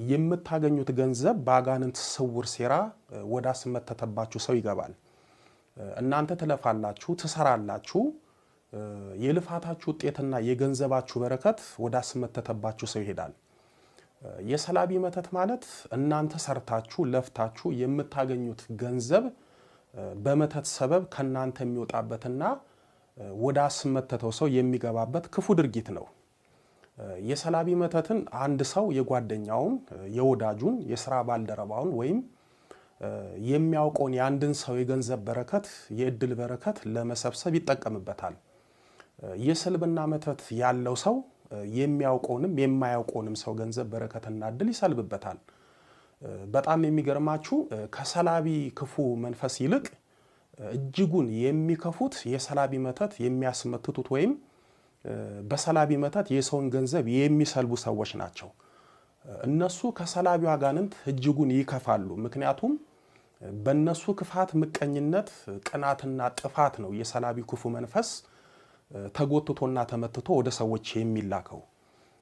የምታገኙት ገንዘብ በአጋንንት ስውር ሴራ ወዳስመተተባችሁ ሰው ይገባል። እናንተ ትለፋላችሁ፣ ትሰራላችሁ። የልፋታችሁ ውጤትና የገንዘባችሁ በረከት ወዳስመተተባችሁ ሰው ይሄዳል። የሰላቢ መተት ማለት እናንተ ሰርታችሁ ለፍታችሁ የምታገኙት ገንዘብ በመተት ሰበብ ከእናንተ የሚወጣበትና ወዳስመተተው ሰው የሚገባበት ክፉ ድርጊት ነው። የሰላቢ መተትን አንድ ሰው የጓደኛውን፣ የወዳጁን፣ የስራ ባልደረባውን ወይም የሚያውቀውን የአንድን ሰው የገንዘብ በረከት፣ የእድል በረከት ለመሰብሰብ ይጠቀምበታል። የስልብና መተት ያለው ሰው የሚያውቀውንም የማያውቀውንም ሰው ገንዘብ በረከትና እድል ይሰልብበታል። በጣም የሚገርማችሁ ከሰላቢ ክፉ መንፈስ ይልቅ እጅጉን የሚከፉት የሰላቢ መተት የሚያስመትቱት ወይም በሰላቢ መተት የሰውን ገንዘብ የሚሰልቡ ሰዎች ናቸው። እነሱ ከሰላቢው አጋንንት እጅጉን ይከፋሉ። ምክንያቱም በእነሱ ክፋት፣ ምቀኝነት፣ ቅናትና ጥፋት ነው የሰላቢው ክፉ መንፈስ ተጎትቶና ተመትቶ ወደ ሰዎች የሚላከው።